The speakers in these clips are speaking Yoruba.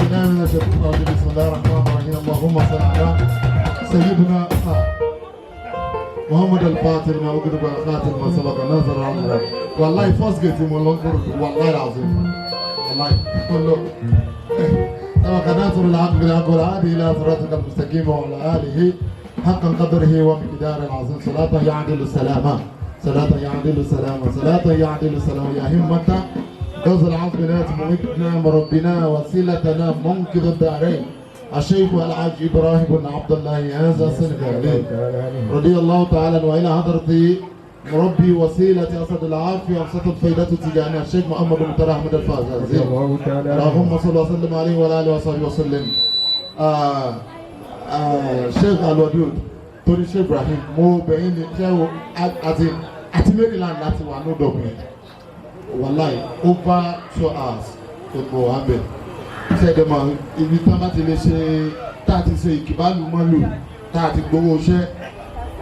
بالله من الشيطان الرجيم. بسم الله الرحمن الرحيم. اللهم صل على سيدنا محمد الفاتح لما أغلق والخاتم لما سبق ناصر الحق. والله first gate mo lọ kúrò، والله العظيم، والله كله سبق ناصر الحق بالحق والهادي إلى صراطك المستقيم وعلى آله حق قدره ومقداره العظيم. صلاة يعدل السلامة، صلاة يعدل السلامة، صلاة يعدل السلامة. يا همة غوث العظمات، ممدنا، مربنا، وسيلتنا، منقذ الدارين، الشيخ الحاج إبراهيم بن عبد الله هذا السنغالي رضي الله تعالى، وإلى حضرة مربي وسيلة أسد العافية وسط الفيدة التجانية الشيخ محمد بن طارق أحمد الفازازي، اللهم صل وسلم عليه وعلى آله وصحبه وسلم. Sheikh Alwadud torí Sheikh Ibrahim, mo bẹ̀yìn ní ṣé o àti Maryland láti wà ní Dublin. Wàláì, over 2 hours tó mọ̀ wá bẹ̀. Ṣẹ́ẹ̀dẹ̀ mọ̀ ibi tá a bá ti lè ṣe, tá a ti ṣe ìkìbálù mọ́lù, tá a ti gbowó iṣẹ́,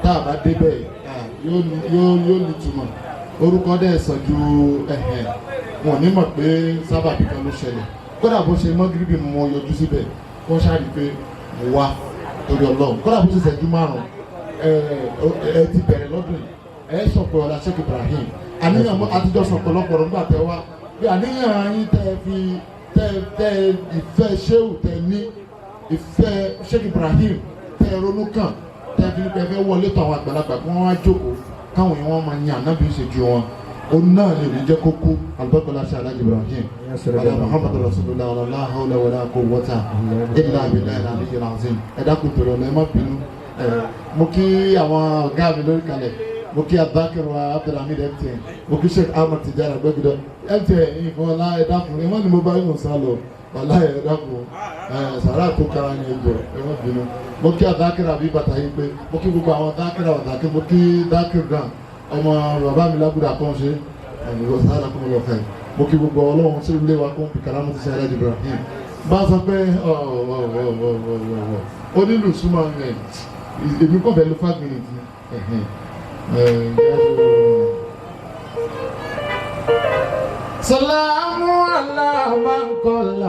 tá a bá débẹ̀, yóò nítumọ̀. Orúkọ dẹ̀ sàn ju ẹ̀hẹ̀ wọn ò ní mọ̀ pé sábàbí kan ló ṣẹlẹ̀. Kódà bó ṣe mọ́gíríbì mo yọjú síbẹ̀, wọ́n ṣáà rí pé mo wá torí Ọlọ́run. Kódà bó ṣe ṣẹ́jú márùn-ún, ẹ ti bẹ̀rẹ̀ lọ́dún yìí, ẹ sọ pé ọlá Sheikh Ibrahim, àníyàn àtijọ́ sọ pọ̀lọpọ̀ nígbà tẹ wá bí àníyàn yín tẹ fi tẹ tẹ ìfẹ́ sheu tẹ ní ìfẹ́ Sheikh Ibrahim tẹ ronú kàn tẹ fi ní pé ẹ fẹ́ wọlé tó àwọn àgbàlagbà kí wọ́n wá jókòó káwọn èèyàn wọn máa yan ànábì ṣe ju wọn. Ó náà lè ní jẹ́ kókó alùpàpàlà ṣe Alhaji Ibrahim ala Muhammadu Rasulullah, la hawla wala quwwata illa billahi al-aliyyil azim. Ẹ dákun torí ọ̀nà, ẹ má bínú. Ẹ mo kí àwọn ọ̀gá mi lórí kalẹ̀, mo kí Abubakar wa Abdulhamid MTN, mo kí Sheikh Ahmad Tijani Agbẹ́gidọ́ MTN ìfọ̀nla. Ẹ dákun, ẹ má ní mo bá yín sá lọ. Wàláhì, ẹ dákun, ẹ sàrà tó kára ní ẹjọ, ẹ má bínú. Mo kí Abubakar àbí bàtà yín pé mo kí gbogbo àwọn dákìrà ọ̀dàkì, mo kí dákìrì gan ọmọ bàbá mi lágbódà kan ṣe ẹ̀yìn sára kó mo lọ fẹ́. Mo kí gbogbo Ọlọ́run tí ó lé wa kó ń fi kàrámù ti ṣe Alhaji Ibrahim bá sọ pé ọ̀ ọ̀ ọ̀ ọ̀ ọ̀ ọ̀ onílù súnmọ́ ẹ̀. Èmi kò fẹ́ lo 5 minutes ni. Ẹ̀hẹ̀n. Ẹ̀, سلام على من قال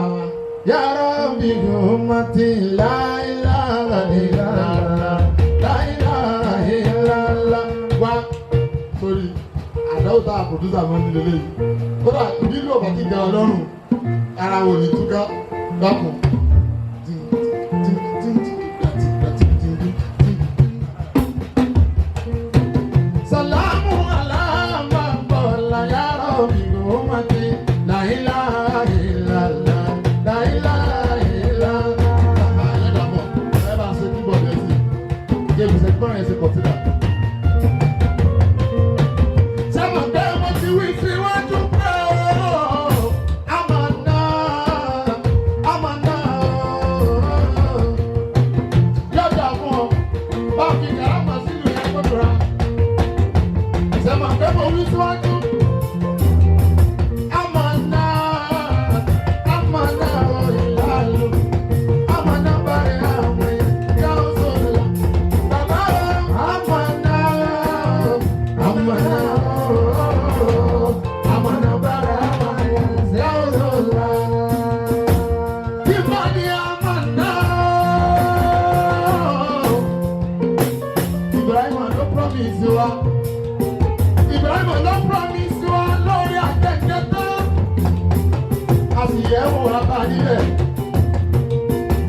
يا ربي أمتي لا إله إلا الله، لا إله إلا الله. Wá sórí àdáwò tá a producer máa ń nílé lẹ́yìn, kódà nílò ọ̀bà tí ga ọlọ́run ara wò ní túká dákun. سلام على من قال يا ربي أمتي لا إله إلا الله، لا إله إلا الله. Ẹ bá ṣe keyboard ẹ sí kí ebi gbọ́n ẹ ṣe consider. Sábà bẹ́ẹ̀ mo ti wí síwájú pé ó a máa ná, a máa ná yọ̀dà fún ọ bá fi kàrámà sílùú yẹn gbọ́dọ̀. Sábà bẹ́ẹ̀ mo wí síwájú. Amana, amana, ìlàlú, amana bàrẹ̀ àwọn yàwùsọ̀lá. Bàbá amana, amana, amana bàrẹ̀ àwọn yàwùsọ̀lá. Ìmọ̀ni amana. Ibrahim ló promise wa. Ibrahim ló promise wa lórí akẹ́kẹ́ tán. A sì yẹ̀ wò wá níbẹ̀.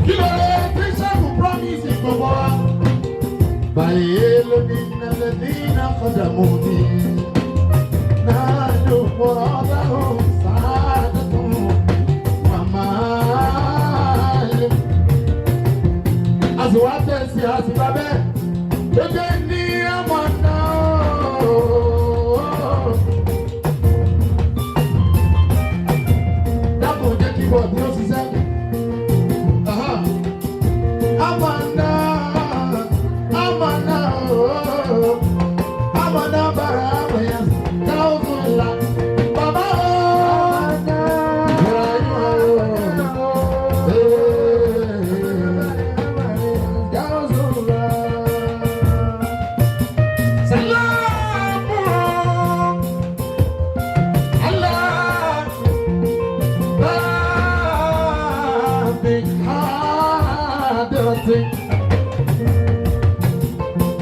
Kí ló dé tí sẹ́kù promise gbogbo wa? Báyìí lóní nàlẹ́dínà kọ́dàmú ni. Náà muradahu sa'adatu wàmálì. A sì wá tẹ̀sí àti bábẹ́. Lóde ní ọmọ náà. Dákun jẹ́ kí bọ̀dù ó ṣiṣẹ́. Aha. Amana, amana, oh, amana bara amaya, kausula, baba oh, Ibrahim oh, eh, kausula. Salamu Allah. بحاضرة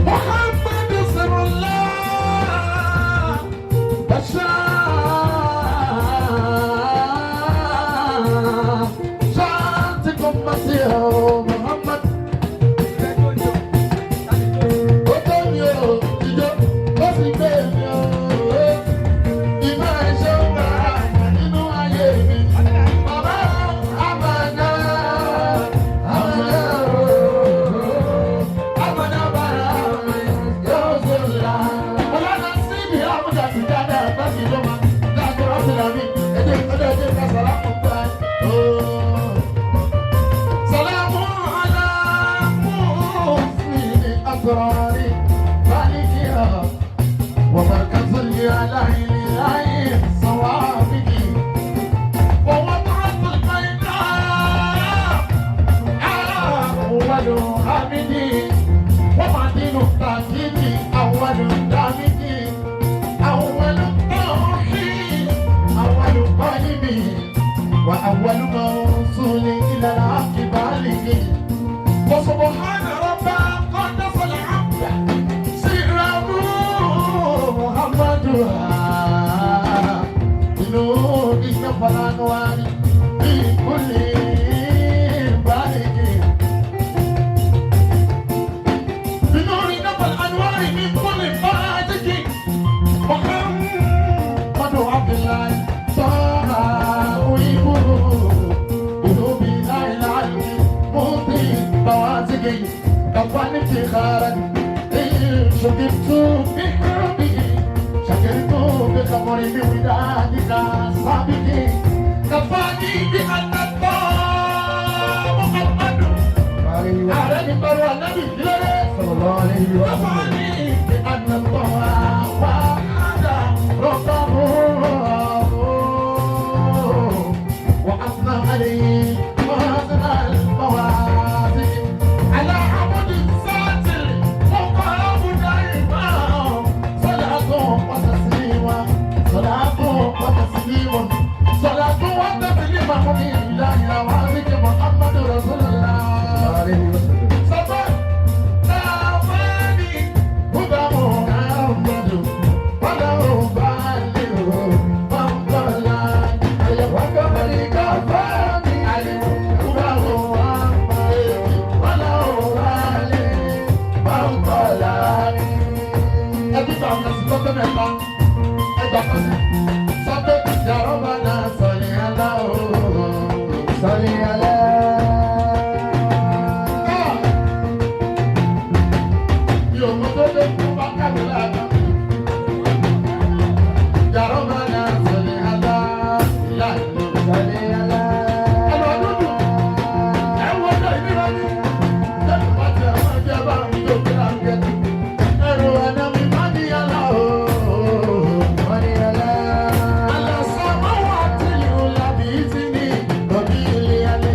محمد سر الله بشار شانتكم مسيح محمد. Ó tó mi ò ìjọ, ó sì gbé mi ò. Ìmọ̀ ẹ̀ṣọ́ máa nínú ayé mi. Bàbá àmàna, àmàna ooo, àmàna bàrà mi yóò ṣe ńlá. Ọlọ́nà síbi àmúdà ti dáadáa bá mi ló máa dáàbò rọ́ṣìlá mi. Ẹ̀jẹ̀ ọjọ́ ẹ̀jẹ̀ ká sọ̀rọ̀ àkùnkùn ẹ̀. سلام على محسن أسرار مالكها ومركز العين العين صوابه ووضعة البيضاء أول حامدي ومعدن التأكيد أول دامدي أول التوحيد أول قلبي وأول موصول إلى العبد بالغ. وسبحان ربا قدس العبد سره محمد بنور الأنوار في كل بالغ، بنور الأنوار من كل بالغ. محمد عبد الله طه أحبه قلوبي لا العلم مطي بواتقي كفاني افتخارا إن شكرت بحبه شكرت بخمر بودادك سابقي كفاني بأن الله محمد على بر النبي Sallallahu alayhi wa sallam. كفاني بأن الله وعد ربه وأثنى عليه وأثنى المواسم على عبد الذات المقام دائما. صلاة وتسليم، صلاة وتسليم، صلاة وتسليم لله وعليك محمد رسول الله. Alayhi wa sallam. Sọ́tọ̀ tàwání húdà Muhammadu wàlá òbálẹ̀ o mọ̀nkọ́lá wàkàmàlì kàfáàní húdà Muhammadu wàlá òbálẹ̀ mọ̀nkọ́lá. Ẹbí bá wọn sí lọ́tọ́ mẹ́ta ẹgbà kan sí sọ́tọ̀ yàrá bá náà sọ̀rọ̀ yàrá o. Salli ala. Mi ò mọ tó dé fún bákàtí láàbá. Yàrá máa ń sọ̀rọ̀ àlá ìlà ìlú. Salli ala. Ẹnu ọdún dùn. Ẹ wo ọjọ́ ìbíra ní. Lẹ́nu bá ti àwọn ẹgbẹ́ bá ń tó kí lárugẹ. Ẹrù ẹ̀nà mi máa ní yàrá o. Salli ala. Àlàsà máa wà tí ìlú làbí tí ní lọ́bí ilé alẹ́.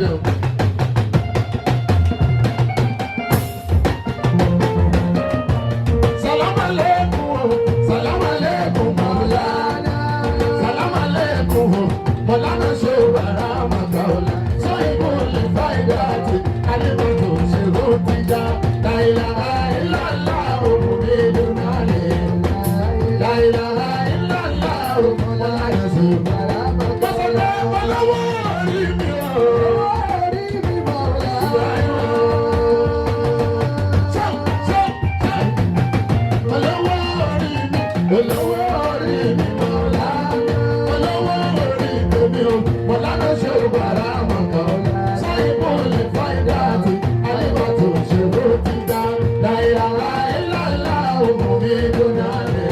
díẹ̀ o. Salaam alaikum, salam alaikum, Maulana. Salam alaikum, Maulana Shehu Barama Kaula. Sahibul faidati, alimatu Shehu Tija. La ilaha illallah, Muhammadun Ali. La ilaha illallah, Maulana Shehu Barama Kaula. Bọ́lá orí mi o. Ṣé ṣé ṣé olówó orí mi, olówó orí mi mọ̀lá, olówó orí tèmi o, mọ̀lá ló ṣe bàrà mọ̀kàn. Sáyìnbó lè fáyidá àti àlebàtò ṣòro ti dá. Láìláha ìlàlá òmù mi dúnà lè.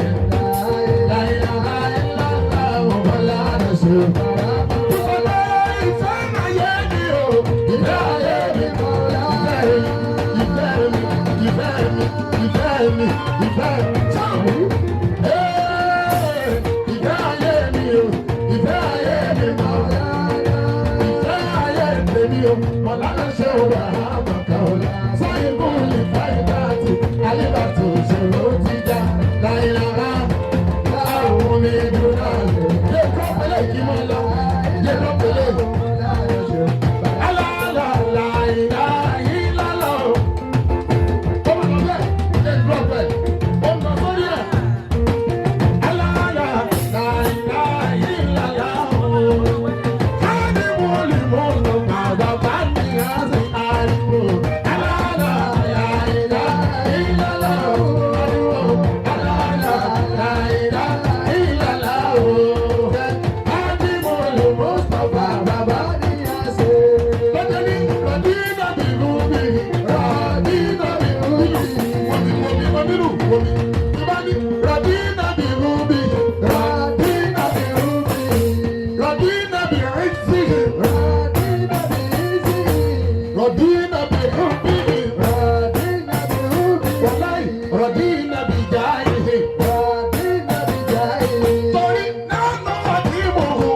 Láìláha ìlàlá òmọ̀lá ló ṣe bàrà mọ̀kàn. Ìfọ̀lẹ́ ìfẹ́ ayé mi o, ìfẹ́ ayé mi mọ̀lá. Ìfẹ́ mi, ìfẹ́ mi, ìfẹ́ mi, ìfẹ́ mi, sáwù. Ee, ìfẹ́ ayé mi o, ìfẹ́ ayé mi mọ̀lá. Ìfẹ́ ayé tèmi o, mọ̀lá ló ṣe o wà á mọ̀ká o. Sáyìnbó lè fa ìgbà tí alíbàtò ṣòro ti dá. Láìlára láàrún mi dúró lè. Yé kọ́pẹ́lẹ́ kí mo lọ, yé kọ́pẹ́lẹ́. Alálàlà ìlà ìlàlọ́. Ó mà lọ bẹ́ẹ̀, yé kọ́pẹ́, ó ń lọ sórí ẹ̀. Radina bi Radina bi Izzihi, Radina bi Hubbihi, Wallahi, Radina bi Jaihi. Torí nánú àdìmúhu,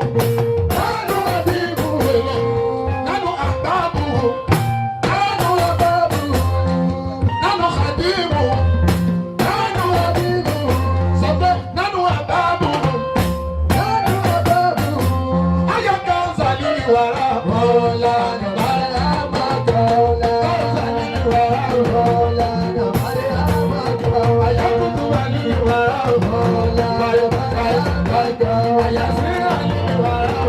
nánú àdìmúhu lọ, nánú àgbàbùhù, nánú àgbàbùhù, nánú àdìmúhu, nánú àdìmúhu, sọ pé nánú àgbàbùhù. Ayọ̀ kan sàlì wàrà mọ́lá nàbàrà kan sàlì wàrà Ayakutu wali wàrà báyọ̀ báyọ̀ báyọ̀ ayasira li wàrà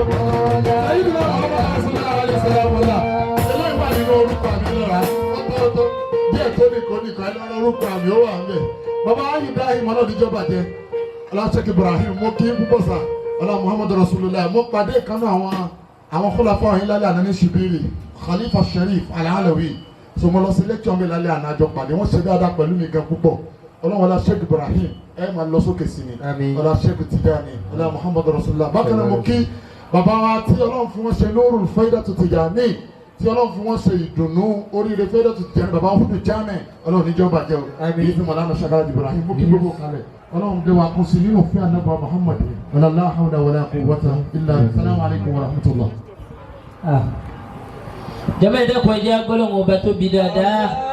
Sayyidina Muhammad sallallahu alaihi wasallam. Eléyìí wà nínú orúkọ àmì lọ́ra. Ó tó díẹ̀ tó nìkan nìkan ẹ lọ́rọ́ orúkọ àmì ó wà ń bẹ̀. Bàbá Ibrahim ọlọ́díjọ́ bàjẹ́. Ọlá Sheikh Ibrahim mo kí n púpọ̀ sà. Ọlá Muhammad Rasulullah mo pàdé ìkànnì àwọn khulafa ọ̀hìn lálẹ́ àná ní Ṣibiri Khalifa Sharif Al-Alawi. So mo lọ sí lecture mi lálẹ́ àná àjọ pàdé wọ́n ṣe dáadáa pẹ̀lú mi gan púpọ̀. Ọlọ́run ọlá Sheikh Ibrahim ẹ máa lọ sókè sí ni. Àmín. Ọlá Sheikh Tijani ọlá Muhammad Rasulullah. Bákan náà mo kí bàbá wa tí Ọlọ́run fún wọn ṣe Nurul Faidatu Tijani tí Ọlọ́run fún wọn ṣe ìdùnnú oríire Faidatu Tijani bàbá Hudu Jami Ọlọ́run níjọ́ bàjẹ́ o. Àmín. Bí Mọ̀lánà Shakara Ibrahim mo kí gbogbo kalẹ̀ Ọlọ́run dé wa kún sí nínú òfin ànábà Muhammad wala la hawla wala quwwata illa billah. Salamu alaykum wa rahmatullah. Jama ẹ dẹ́kun, ẹ jẹ́ agbọ́lọ́hún ọba tóbi dáadáa.